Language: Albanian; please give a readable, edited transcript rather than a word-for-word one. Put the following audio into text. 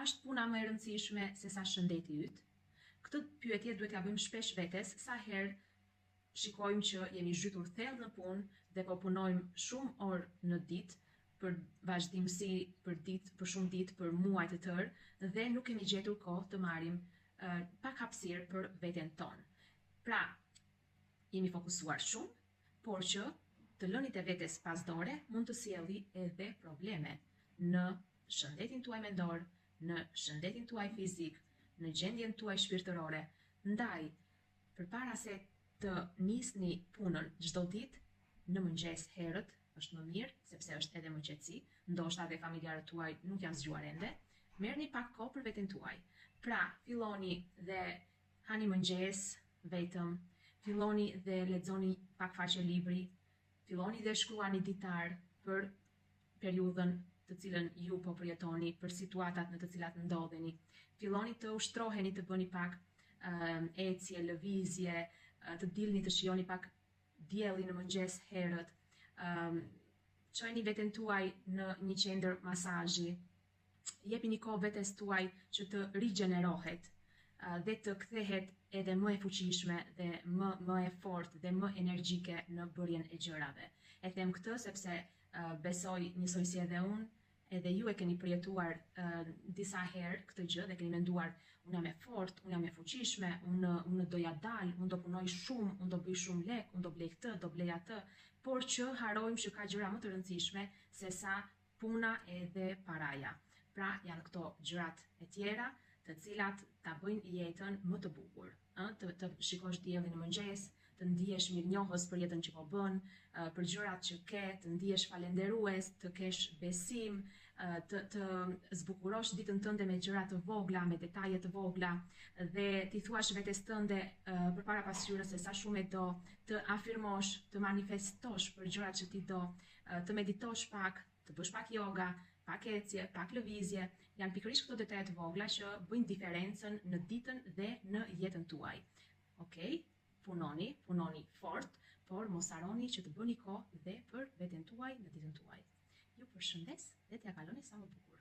është puna më e rëndësishme se sa shëndeti yt? Këtë pyetje duhet t'ia bëjmë shpesh vetes sa herë shikojmë që jemi zhytur thellë në punë dhe po punojmë shumë orë në ditë për vazhdimësi, për ditë, për shumë ditë, për muaj të tërë dhe nuk kemi gjetur kohë të marrim pak hapësirë për veten tonë. Pra, jemi fokusuar shumë, por që të lënit e vetes pas dore mund të sjelli edhe probleme në shëndetin tuaj mendor, në shëndetin tuaj fizik, në gjendjen tuaj shpirtërore. Ndaj, përpara se të nisni punën çdo ditë, në mëngjes herët është më mirë, sepse është edhe më qetësi, ndoshta dhe familjarët tuaj nuk janë zgjuar ende, merrni pak kohë për veten tuaj. Pra, filloni dhe hani mëngjes vetëm, filloni dhe lexoni pak faqe libri, filloni dhe shkruani ditar për periudhën të cilën ju po përjetoni, për situatat në të cilat ndodheni. Filloni të ushtroheni të bëni pak ecje, lëvizje, të dilni të shijoni pak diellin në mëngjes herët. Çojeni veten tuaj në një qendër masazhi. Jepini kohë vetes tuaj që të rigjenerohet dhe të kthehet edhe më e fuqishme dhe më më e fortë dhe më energjike në bërjen e gjërave. E them këtë sepse besoj njësoj si edhe unë, edhe ju e keni përjetuar disa herë këtë gjë dhe keni menduar unë jam e fortë, unë jam e fuqishme, unë unë do ja dal, unë do punoj shumë, unë do bëj shumë lek, unë do blej këtë, do blej atë, por që harrojmë që ka gjëra më të rëndësishme se sa puna edhe paraja. Pra janë këto gjërat e tjera të cilat ta bëjnë jetën më të bukur, ë, të të shikosh diellin në mëngjes, të ndihesh mirënjohës për jetën që po bën, për gjërat që ke, të ndihesh falenderues, të kesh besim, të të zbukurosh ditën tënde me gjëra të vogla, me detaje të vogla dhe t'i thuash vetes tënde përpara pasqyrës se sa shumë e do, të afirmosh, të manifestosh për gjërat që ti do, të meditosh pak, të bësh pak yoga, pak ecje, pak lëvizje, janë pikërisht këto detaje të vogla që bëjnë diferencën në ditën dhe në jetën tuaj. Okej, punoni, punoni fort, por mos harroni që të bëni kohë dhe për veten tuaj në ditën tuaj. Ju përshëndes dhe t'ia kaloni sa më bukur.